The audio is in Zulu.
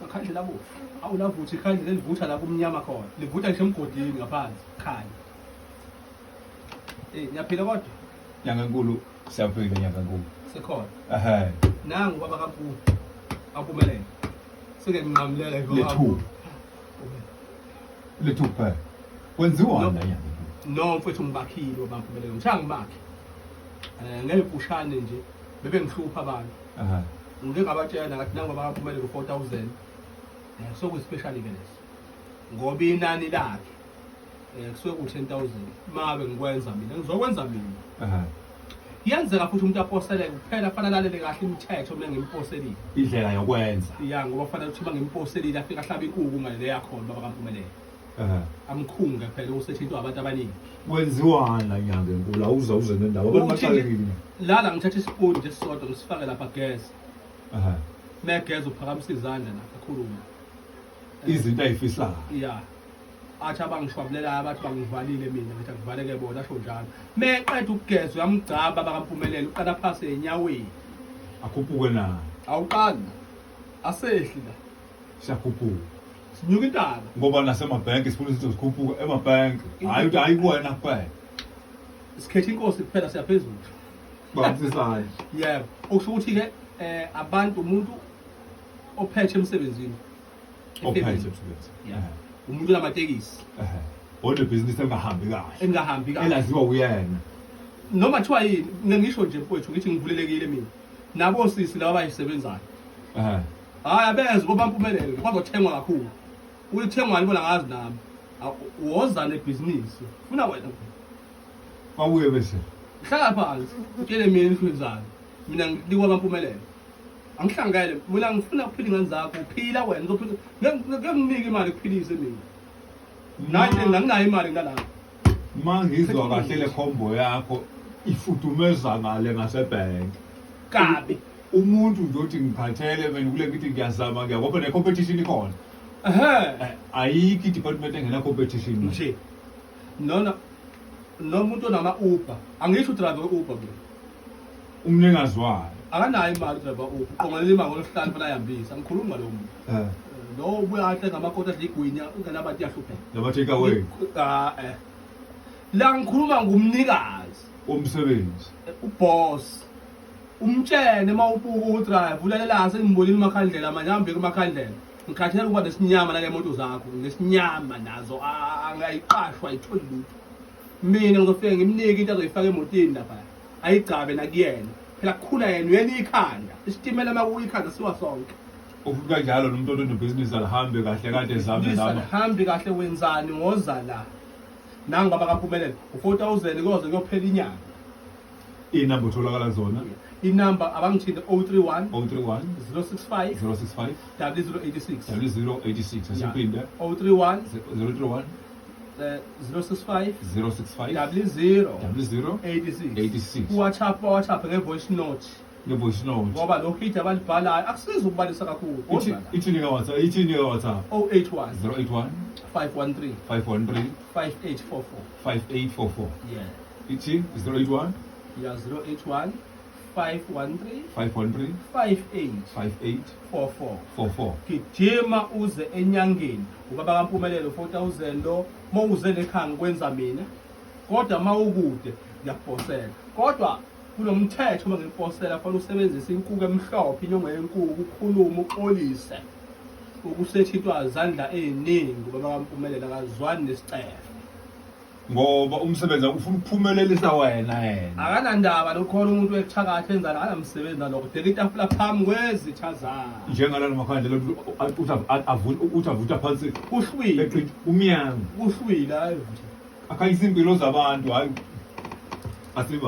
Amakhandlela abovu. Awu lavutha ikhandlela elivutha la kumnyama khona. Livutha ngisho emgodini ngaphansi. Khanya. Eh, niyaphila kodwa? Nyanga enkulu siyaphila nyanga enkulu. Sekhona. Ehhe. Nangu baba kaMpu. Ampumelele. Sike nginqamulela nje. Lethu. Lethu kuphela. Kwenziwani la nyanga enkulu? No mfethu ngibakhile baba Mpumelelo. Ngishaya ngibakhe. Eh ngelipushane nje bebengihlupha abantu. Ehhe. Ngike ngabatshela ngathi nangu baba kaMpumelelo 4000. Eh sokuyi special ke leso. Ngoba inani lakhe kusuke ku-10000 mabe ngikwenza mina ngizokwenza mina. Ehhe. Kuyenzeka futhi umuntu aposeleke kuphela kufanele alalele kahle imithetho uma ngimposelile. Indlela yokwenza. Ya ngoba kufanele ukuthi uma ngimposelile afike ahlabe inkuku ngale yakhona baba kaMpumelelo. Ehhe. Amkhunge phela usethintwa abantu abaningi. Kwenziwani la nyanga enkulu? Awuze uze nendawo. Abantu Uthi baxakekile. Lala ngithatha isipuni nje sisodwa ngisifake lapha geze. Ehhe. Megeza uphakamisa izandla lapha akhulume. Izinto ayifisayo. Ya. Athi abangishwabulelayo abathi bangivalile mina ngithi akuvaleke bona asho njalo. Meqeda ukugeza uyamgcaba bakaMpumelelo uqala phasi enyaweni. Akhuphuke naye. Awuqali. Asehli la. Siyakhuphuka. Sinyuka intaba. Ngoba nasemabhenki sifuna izinto zikhuphuke emabhenki. Hayi ukuthi hayi kuwena kuphela. Sikhetha inkosi kuphela siyaphezulu. Bamsisayo. Yebo. Okusho ukuthi ke abantu umuntu ophethe emsebenzini. Ophethe emsebenzini. Yeah. Umuntu onamatekisi. Ehhe. Onebhizinisi engahambi kahle. Engahambi kahle. Elaziwa uyena. Noma kuthiwa yini, ngisho nje mfowethu ngithi ngivulelekile mina. Nabo sisi laba abayisebenzayo. Ehhe. Hayi abeze ngoba Mpumelelo bazothengwa kakhulu. Uyithengwani bona ngazi nami. Woza nebhizinisi. Funa wena. Babuye bese. Hlala phansi, utshele mina influencer. Mina ngilikwa kaMpumelelo. Angihlangene, mina ngifuna ukuphila ingane zakho, uphila wena uzophila. Ngeke nginike imali kuphilise mina. Nathi nganginayo imali ngalapho. Mangizwa kahle le combo yakho ifudumeza ngale ngasebhenki. Kabi. Umuntu nje othi ngikhathele mina kule ngithi ngiyazama ngiyakopha ne competition ikhona. Ehhe. Ayikho i-department engena competition. Nje. Nona nomuntu onama Uber, angisho udriver we-Uber mina. Umnikazi wayo. Akanayo imali udriver we-Uber, uqongelela imali ngolosihlanu fanele ayihambise. Angikhulumi ngalowo muntu. Lo ubuya kahle ngamakota adla igwinya, ungenabantu iyahlupheka. Nama take away. Ah eh. La ngikhuluma ngumnikazi womsebenzi. Uboss. Umtshene uma ubuka udrive ulalela sengimbonile umakhandlela manje hambeke umakhandlela. Ngikhathele ukuba nesinyama nale moto zakho, nesinyama nazo angayiqashwa ayitholi lutho. Mina ngizofika ngimnike into azoyifaka emotini lapha. Ayigcabe nakuyena. Phela kukhula yena uyena ikhanda. Isitimela makuyikhanda siwa sonke. Ukuthi kanjalo nomuntu onebhizinisi alihambe kahle kade ezame zama. Alihambi kahle wenzani ngoza la. Nangu baba kaMpumelelo u4000 koze kuyophela inyanga. Inamba utholakala zona. Inamba abangithinte 031 031 065 065 0086 0086 asiphinde 031 031 065 065 00 00 86 86. WhatsApp WhatsApp nge-voice note nge-voice note ngoba lo hit abalibhalayo akusizi ukubalisa kakhulu. Ithini ka WhatsApp? Ithini ka WhatsApp? 081 081 513 513 5844 5844. Yeah. Ithi 081 Yeah, 081 513 513 58 58 44. 44. Gijima uze enyangeni ubaba kaMpumelelo 4000 lo mawuze lekhaya ngikwenza mina kodwa mawukude ngiyakuposela kodwa kunomthetho uma ngikuposela fanele usebenzise inkuku emhlophe inyongo yenkuku ukhulume uxolise ukusethintwa izandla eziningi ubaba kaMpumelelo akazwani nesicelo ngoba umsebenzi ufuna ukuphumelelisa wena yena akanandaba lokhona umuntu wekuthakatha enzana akanamsebenzi nalokho deka itafula phambi kwezitha zakhe njengalana makhandlela uthi avutha phansi kuhlwile eqinti umnyango kuhlwile hayi akhanyisa impilo zabantu hayi asiba.